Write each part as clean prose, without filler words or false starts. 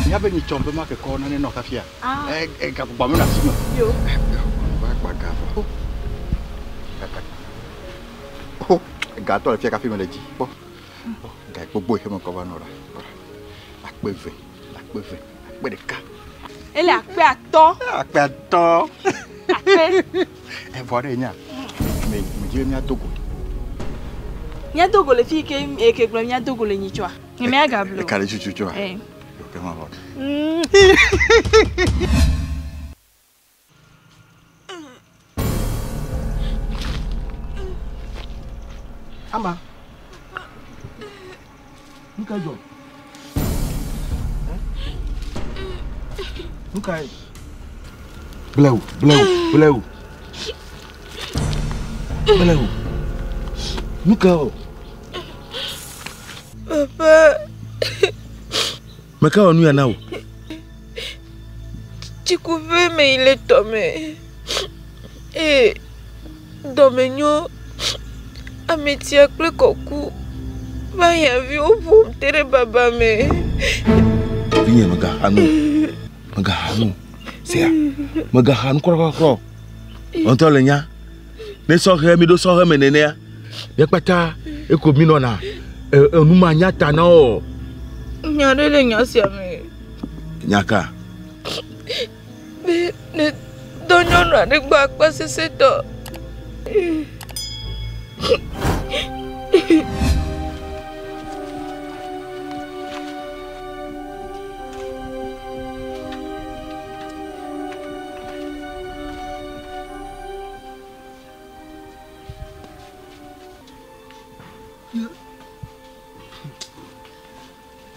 Míabe nyitsɔ be ma kekɔ nane nɔ kafia. E e gagbɔgbɔ me nɔ asi me. Yo. Va gba ga vɔ. Kaka. Oh, gatɔ le fia kafi me le dzi. Kpɔ. Ga gbogbo yi me kɔ va nɔ ɖa. Kpɔ ɖa. Akpe ve, akpe ve, akpe ɖeka. Ele akpe atɔ. Akpe atɔ. Akpe. Evɔ ɖe nya. Me me dzi be míado go. Míado go le fi ke eke gblɔ míado go le nyitsɔa. Nye mea gablo. Eka ɖe tututua. Eh. Ke ma vɔ. Ama. Nu ka dzɔ? Nu kae? Blewu, blewu, blewu. Blewu. Nu ka wɔ? Papa. Meka wɔ nu ya na wò? Tsikuƒe me yi le tɔme eye dɔme nyo. Ametia kple kɔku va hiãviwo ƒom te ɖe baba me. Vinye megaxa nu o. Megaxa nu o. Sea, megaxa nu kura kura o. Wò ŋutɔ le nya. Ne sɔhɛ mi ɖo sɔhɛ me nenea, mía kpata eko mi nɔna enu ma nya ta na wò. Nya ɖe le nya sia me. Nya ka? Be ne dɔ nyɔnu aɖe gbɔ akpa sesẽtɔ.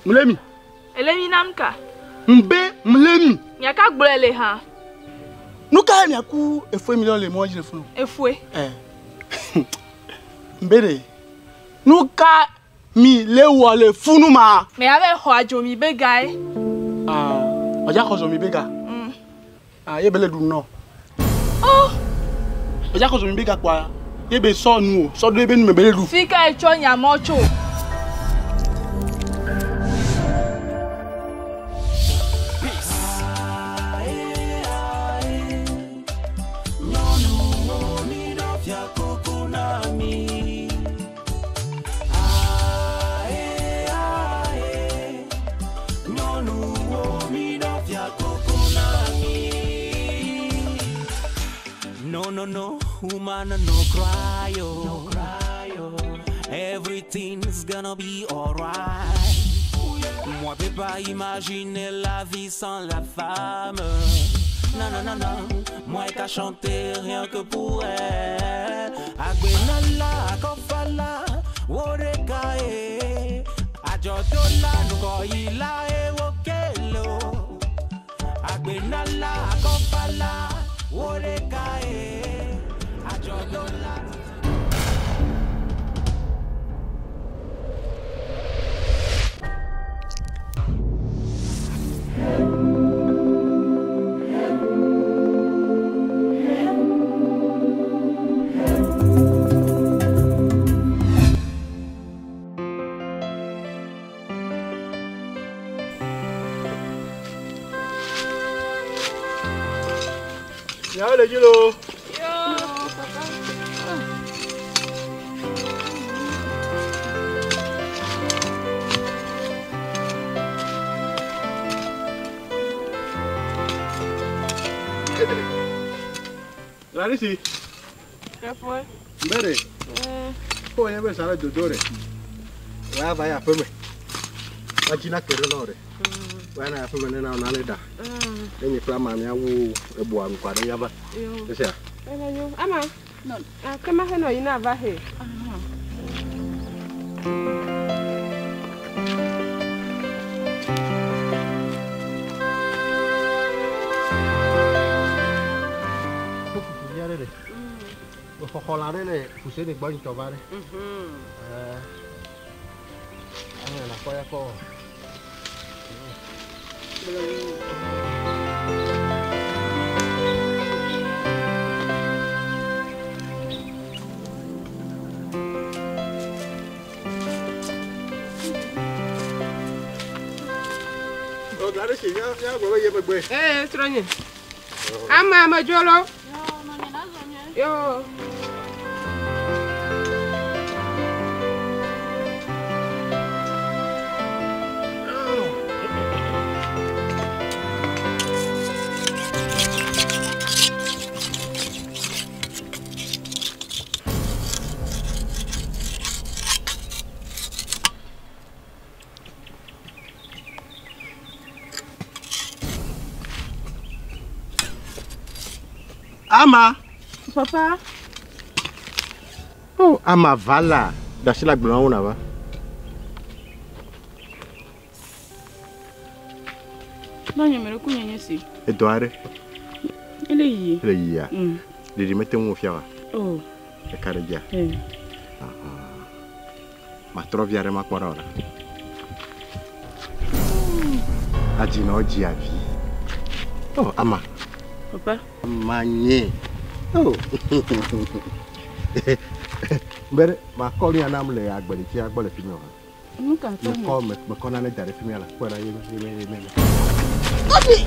Mlemi. Ele mi nam ka? Mbe mlemi. Nya ka gblɔe le hã? Nu ka miaku efoe mi le mɔ dzi le funu? Efoe. Eh. Mbe ɖe. Nu ka mi le wɔ le funu ma? Me ya be xɔ adzo mi be gae. Ah, ɔdza xɔ zo mi be ga. Ah, ye be le ɖu nɔ. Oh. Ɔdza xɔ zo mi be ga kpoa. Ye be sɔ nu o, sɔ ɖo ebe nu me be le ɖu. Fi ka etsɔ nya mɔ tso? No, no, no, woman, no cry, oh. No cry, oh. Everything's gonna be alright. Moi, peux pas imaginer la vie sans la femme. Non, non, non, non, moi qu'à chanter rien que pour elle. Agbenala, kofala, woreka, eh. Ajodola, nukoila, eh, wokelo. Agbenala, kofala, woreka, eh. Ajodola. Nyawo le dzi loo. Yo, papa. Larisi. Efoe. Mbe ɖe. Ko nye be sa ɖe dodo ɖe. Wa va yi aƒe me. Wa dzi na ke ɖe na wò ɖe. Wa na aƒe me ne na wò nane ɖa. Ne nye kple ama míawu eboa ŋkɔ aɖe míava. Esia. Ele nyo. Ama. Ah, ke ma henɔ yina va he. Fufu vi aɖe ɖe. Xɔxɔ la ɖe le Fuseni gbɔ nyitsɔ va ɖe. Ame nakpɔ ya kɔ. O gla ɖe si mía mía gblɔ be ye megbe. Ee, srɔ̃nye. Ama amedzo lɔ. Yo. Ama. Papa. Oh, ama va la. Ɖe le agble na va. Nɔ nye me ɖe ku nye nye si. Edɔ aɖe. Ele yi. Ele yia. Mm. Ɖeɖi mete ŋu fia wa. Oh. Eka ɖe dzia. Eh. Matrɔ vi aɖe makpɔ ɖa o la. Adzinɔ dzi avi. Oh, ama. Papa. Ama nye. Oh. Be ɖe makɔ nu ya nam le agbelitsia gbɔ le fi mi o. Nu ka tɔ Mekɔ mekɔ nane da ɖe fi mi la. Kpɔe ɖa ye ye ye ye. Tɔnye.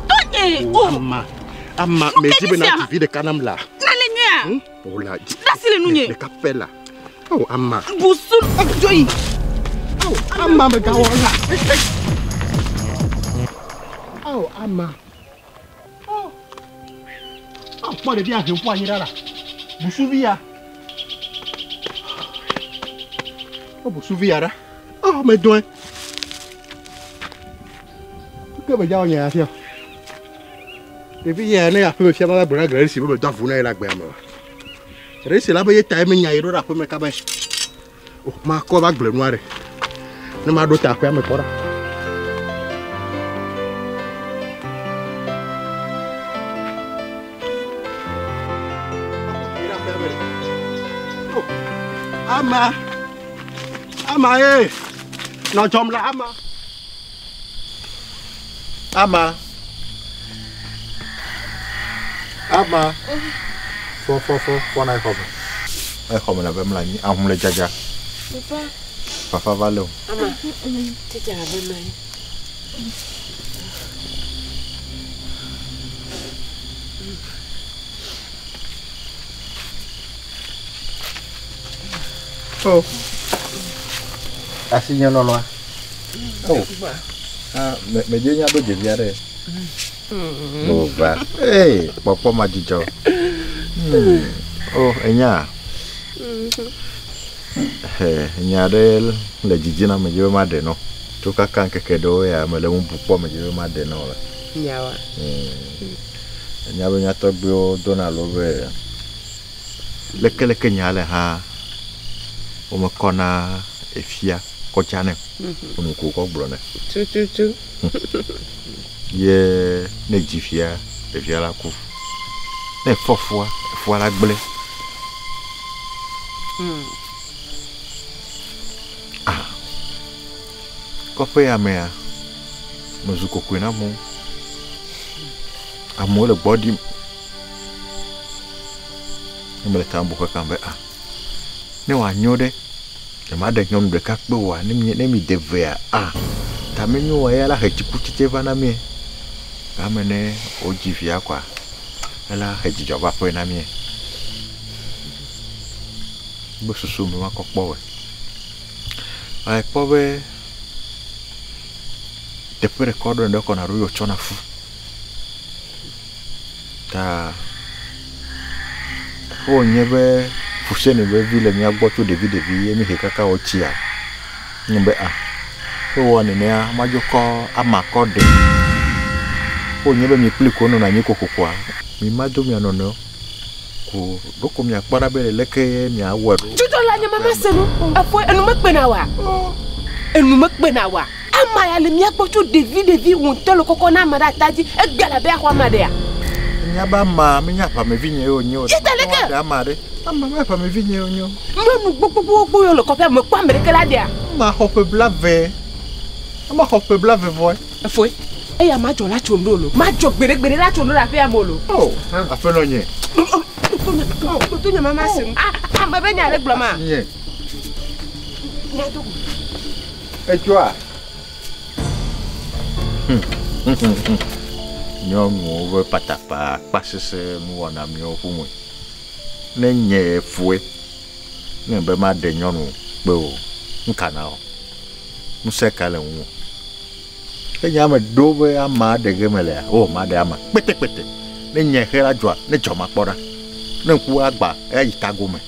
Tɔnye. Oh, ama. Ama Nu me ke dzi be nye na sia? dzi vi ɖeka nam la. Nane nyuia. O la. Ɖasi le nunye. Ɖeka pɛ la. Oh, ama. Busu dzo yi. Oh, ama megawɔ la. Oh, ama. Oh. Oh, kpɔ ɖevi ahe ƒu anyi ɖa la. Busuvi ya. Oh, busuvi ya ɖa. Oh, medɔe. Ke me dza wɔ nye ya fia. Ɖevi ya ne aƒeme fia ma va gblɔ na Gladys be medɔ avu na ye le agbea me o. Gladys la be ye ta ye menya ye ɖo ɖe aƒeme kaba. Oh, makɔ va gble nua ɖe. Ne maɖo ta aƒea me kpɔ ɖa. Ama, ama ye, nɔ dzɔm la ama. Ama. Ama. Fɔ fɔ fɔ fɔ na exɔ me. Exɔ me la be mla anyi ahum le dzadza. Papa. Fafa va le o. Ama. Tete la be mla anyi. Oh. Asi nye lɔlɔa. Oh. Ah, me me dze nya be ɖevi aɖe. Oh va. Ee, kpɔkpɔ ma dzidzɔ. Oh, enya. He, nya aɖe le dzidzi na me dzi be maɖe nɔ. Tso kaka ŋkeke ɖewo ya mele ŋu bu kpɔ me dzi be maɖe nɔ la. Nyawa. Enya be nyatɔgbuiwo dona alo be lekeleke nya le hã womekɔna efia kɔdza nɛ. Nuko kɔ gblɔ nɛ. Tututu. Ye ne dzi fia, ɖevia la ku. Ne fɔ fua, fua la gblẽ. Ah. Kɔƒe ya mea, mezu kokoe na amewo. Amewo le gbɔ ɖim. Ne mele ta bu xexea be ah, ne wòanyo ɖe, nyemaɖe nyɔnu ɖeka kpe oa, ne mi ne mi de vea, ah, ta menyo oa eya la he tsikutsetse va na mie. Game ne wodzi via koa, ela he dzidzɔ va aƒe na mie. Be susu me makɔ kpɔ wɔe. Ekpɔ be teƒe ɖeka ɖo ɖe kɔna ɖo ye wòtsɔna fu. Ta wònye be Fuseni be vi le mía gbɔ tso ɖevi ɖevi ye mi he kaka wotsia. Nye be ah, wowɔ nenea madzo kɔ ama kɔ ɖe. Wònye be mi kpli ko nɔna anyi kokokoa, mi ma do mia nɔnɔewo. Ko ɖoko miakpɔ ɖa be leke ye miawɔe ɖo. Dzudzɔ la nye mama se nu. Efo enu mekpe na wa. Enu mekpe na wa. Ama ya le mía gbɔ tso ɖevi ɖevi wò ŋutɔ le kɔkɔ na ame ɖe ata dzi. Egbe la be axɔ ama ɖea. Enya be ama menye aʋamevi nye ye wònye o. Yeta leke? Ɖe ama ɖe. Ama me aʋamevi nye ye wònye o. Nyɔnu gbogbogbogbo yiwo le kɔƒea me kpɔ ame ɖeke la ɖea. Ama xɔ ƒe blave. Ama xɔ ƒe blave vɔe. Efoe. Eya madzɔ la tso ŋɖo lo. Madzɔ gbeɖegbeɖe la tso ŋɖo le aƒea me o lo. Oh, aƒenɔ nye. Toto nye mama se nu. Ah, ame be nya le gblɔ ma. Nye. Nya do go. Edzɔa. Nyɔnuwo ƒe patapa akpasese nuwɔna miawo ƒome. Ne nye fue, ne be maɖe nyɔnu kpe o, nuka na wɔ? Ŋusẽ ka le ŋuwò? Ke nye ame ɖo be ama ɖe ge melea, o maɖe ama kpetekpete. Ne nye xe la dzɔa, ne dzɔ makpɔ ɖa. Ne ŋku agba, eya yi tagome.